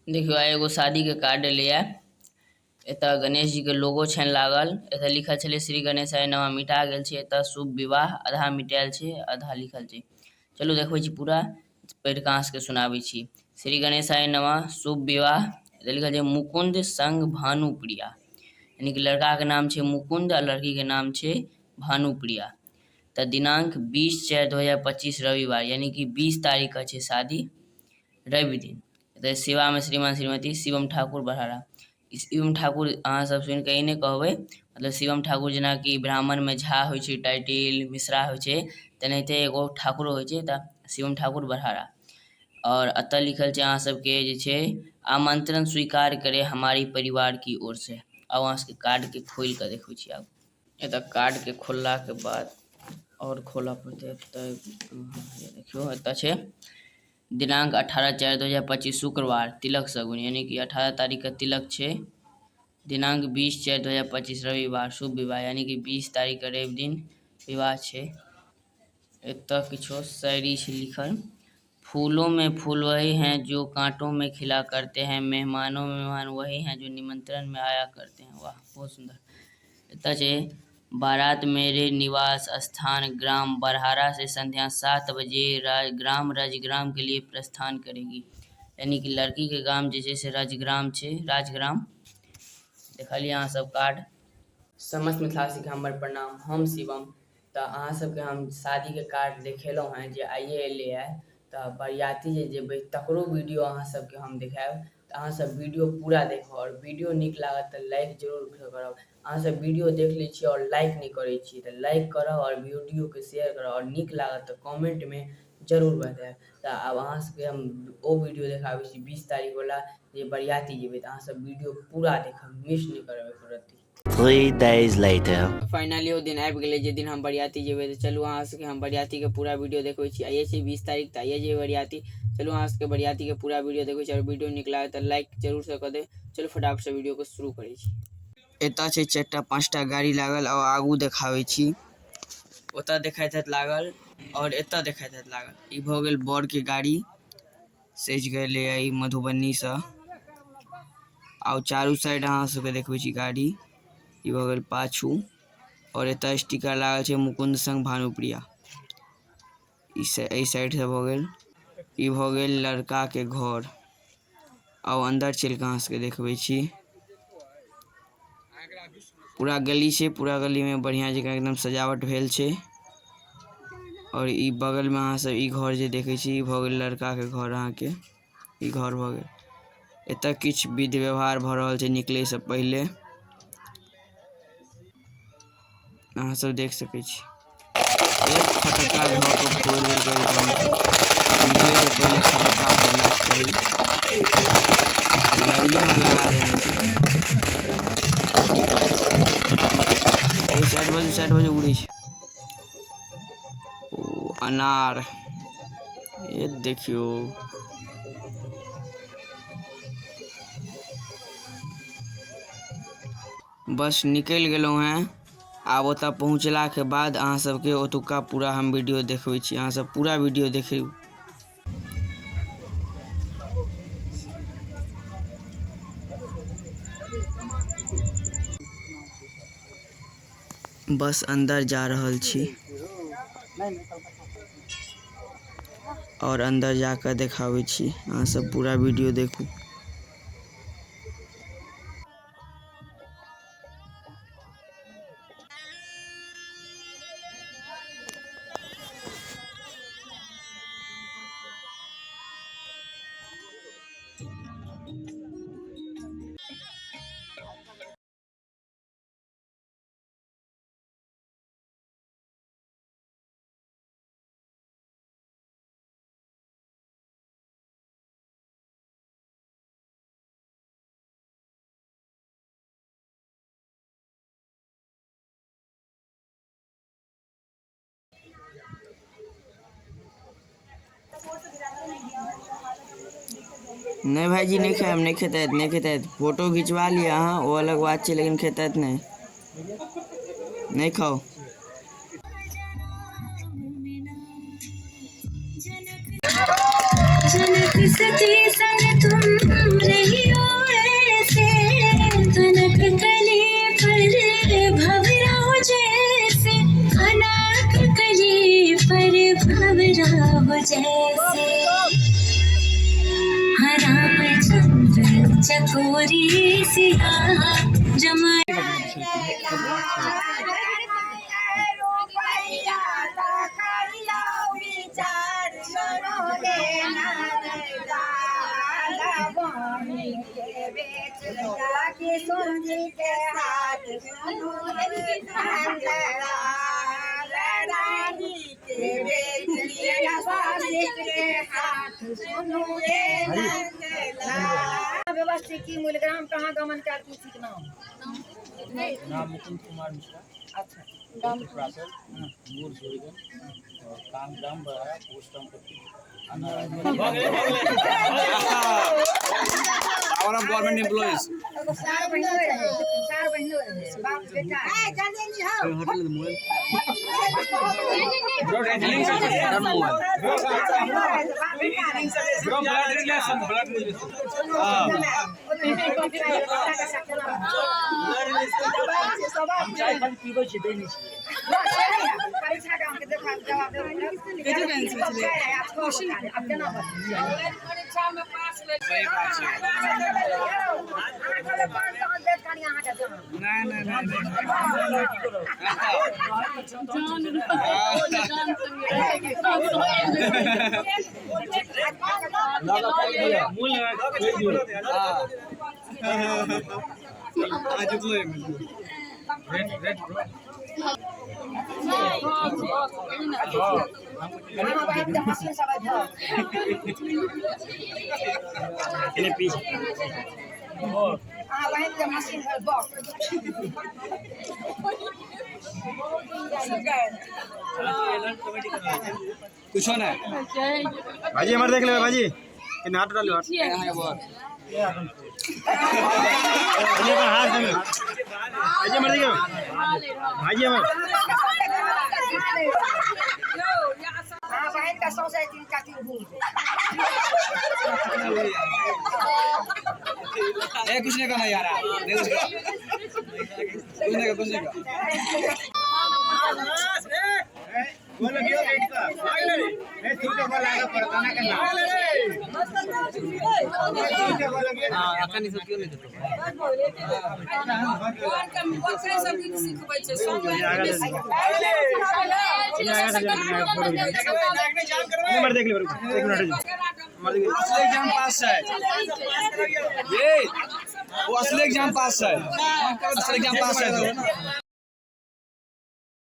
देखियौ आइ एगो शादी के कार्ड एलै ये। एतऽ गणेश जी के लोगो छनि लागल। एतऽ लिखल छलै श्री गणेशाय नमः, मिटा गेल छै। एतऽ शुभ विवाह आधा मिटायल छै, आधा लिखल छै। चलू देखबै छी पूरा पढ़ि कऽ अहाँ सबके सुनाबै छी। श्री गणेशाय नमः, शुभ विवाह। एतऽ लिखल छै मुकुंद संग भानुप्रिया, यानी कि लड़का के नाम छै मुकुंद आ लड़की के नाम छै भानुप्रिया। तऽ दिनांक 20/4/2025 रविवार, यानी कि 20 तारीख के छै शादी, रवि दिन। तऽ सेवामे श्रीमान श्रीमती शिवम ठाकुर बड़हारा। शिवम ठाकुर अहाँ सब सुनि कऽ ई नहि कहबै, मतलब शिवम ठाकुर जेनाकि ब्राह्मणमे झा होइ छै टाइटिल, मिश्रा होइ छै, तेनाहिते एगो ठाकुरो होइ छै। तऽ शिवम ठाकुर बड़हारा। आओर एतऽ लिखल छै अहाँ सबके जे छै आमंत्रण स्वीकार करे हमारी परिवार की ओर से। आब अहाँ सबके कार्डके खोलि कऽ देखबै छी। आब एतऽ कार्डके खोललाके बाद आओर खोलऽ पड़तै। तऽ देखियौ एतऽ छै दिनांक 18/4/2025 शुक्रवार, तिलक शगुन, यानी कि 18 तारीख के तिलक छै। दिनांक 20/4/2025 रविवार, शुभ विवाह, यानी कि 20 तारीख के रवि दिन विवाह छै। एतऽ किछो शायरी छै लिखल। फूलों में फूल वही हैं जो कांटों में खिला करते हैं, मेहमानों में मेहमान वही हैं जो निमंत्रण में आया करते हैं। वाह, बहुत सुंदर। एतऽ छै बारात मेरे निवास स्थान ग्राम बरहारा से संध्या 7 बजे ग्राम राजग्राम के लिए प्रस्थान करेगी, यानी कि लड़की के गाम जे छै से राजग्राम छै, राजग्राम। देखलियै अहाँ सब कार्ड। समस्त मिथिलावासीके हमर प्रणाम, हम शिवम। तऽ अहाँ सबके हम शादीके कार्ड देखेलहुँ हेँ जे आइए एलैए। तऽ बरियाती जे जेबै तकरो वीडियो अहाँ सबके हम देखायब। तऽ अहाँ सब वीडियो पूरा देखब आओर वीडियो नीक लागत तऽ लाइक जरूर करब। अहाँ सब वीडियो देख लै छियै आओर लाइक नहि करै छियै, तऽ लाइक करब आओर वीडियोके शेयर करब आओर नीक लागत तऽ कमेंटमे जरूर बतायब। तऽ आब अहाँ सबके हम ओ वीडियो देखाबै छी 20 तारीखवला जे बरियाती जेबै। तऽ अहाँ सब वीडियो पूरा देखब, मिस नहि करब एको रत्ती। 3 days later. Finally ओ दिन आबि गेलै जे दिन हम बरियाती जेबै। तऽ चलू अहाँ सबके हम बरियातीके पूरा वीडियो देखबै छी। आइए छै 20 तारीख, तऽ आइए जेबै बरियाती। चलू अहाँ सबके बरियातीके पूरा वीडियो देखबै छी आओर वीडियो नीक लागत तऽ लाइक जरूर से कऽ देब। चलू फटाफट से वीडियोके शुरू करै छी। एतऽ छै 4टा 5टा गाड़ी लागल आओर आगू देखाबै छी। ओतऽ देखाइत हैत लागल आओर एतऽ देखाइत हैत लागल। ई भऽ गेल बरके गाड़ी, सजि गेलैए ई मधुबनीसँ। आ चारू साइड अहाँ सबके देखबै छी गाड़ी। ई भऽ गेल पाछू और एतऽ स्टिकर लागल छै मुकुंद संग भानुप्रिया। एहि साइड से भऽ गेल। ई भऽ गेल लड़का के घर। आउ अंदर चलि कऽ अहाँ सबके देखबै छी। पूरा गली छै, पूरा गली में बढ़िया जकाँ एकदम सजावट भेल छै। और ई बगल में अहाँ सब ई घर जे देखै छी, ई भऽ गेल लड़का के घर। अहाँके ई घर भऽ गेल। एतऽ किछु विध व्यवहार भऽ रहल छै निकलै से पहिले, अहाँ सब देख सकै छी। एक फटक्का धऽ कऽ फोड़ि देलकै एकदम। निकलै से पहिले फटक्का फोड़लाके चाही, लाइने में लगा देने छै। 4 बजे 4 बजे उड़ै छै। ओ अनार, ए देखियौ। बस निकलि गेलहुँ हेँ। आब ओतऽ पहुँचलाके बाद अहाँ सबके ओतुका पूरा हम वीडियो देखबै छी। अहाँ सब पूरा वीडियो देखियौ। बस अंदर जा रहल छी और अंदर जाकर देखाबै छी। अहाँ सब पूरा वीडियो देखू। नहीं भाईजी नहीं खाए, हम नहीं खेते, नहीं खेते। फोटो खिंचवा लिया, हाँ वो अलग बात है, लेकिन खेते नहीं, नहीं खाओ। जनक सती संग तुम रे जैसे। हाँ रामचंद्र चकोरी सिया जमाए। व्यवस्थित की मूलग्राम कहाँ गमन कर तुलसी नाम? नाम मुकुंद कुमार मिश्रा। अच्छा। प्रासर मूल सूर्यगंज और काम ग्राम बढ़ाया post Rampatti. Power of government employees. चार बहिनो रहे, चार बहिनो रहे, बाप बेटा। Bro, blood relation, blood relation. चाय खाली पीबै छी, दै नहि छियै। परीक्षा के अहाँके देखा जवाब देबै। आब केना नहीं नहीं नहीं। मशीन सब अहाँ बहिन के मशीन भेल बॉक्स। कुछ ना भाजी हमारे देख ले भाजी, इन हाथ उठा लो। हाथ हाथ भाजी हमारे देखो, भाजी हमारे। अहाँ बहिन के सौंसे तीन चाची घूम। ए कुछ नहीं करना यार, नहीं कुछ नहीं, कुछ नहीं। हमारे देख ले, एक मिनट। असली एग्जाम पास है ये, वो असली एग्जाम पास है, असली एग्जाम पास है।